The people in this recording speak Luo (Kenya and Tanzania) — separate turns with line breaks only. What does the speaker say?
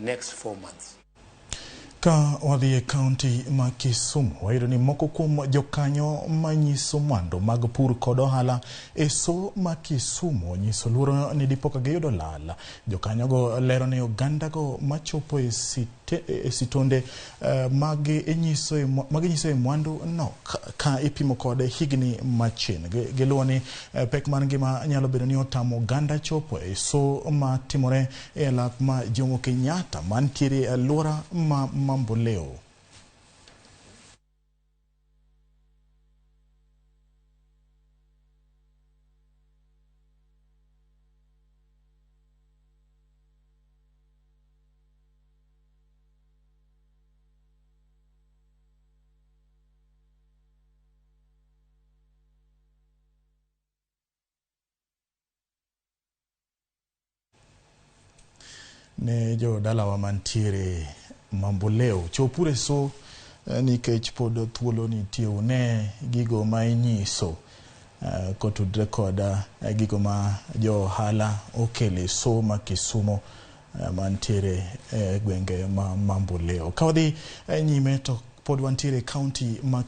next 4 months.
Ka wadhi e kaunti ma Kisumu, wayudo ni moko kuom jokanyo manyiso mwandu mag pur kod ohala e so ma Kisumu onyiso luoro ni dipo ka giyudo lal. Jokanyogo lero ni ogandago machopo e e sitonde mag nyiso e mwandu nok ka ipimo kod higni machien. Giluwo ni pek mar ngima nyalo bedo ni otamo oganda chopo e so matimore e alap ma Jomo Kenyatta mantiere e alwora ma Mamboleo. Ne jodalawa mantiere Mamboleo, chopuru e so nikech pod thuolo nitie une gigo ma inyiso kotudre kod gigo ma jo ohala okelo e so ma Kisumu mantiere e gwenge ma Mamboleo. Ka wadhi nyime to pod wantiere e kaunti ma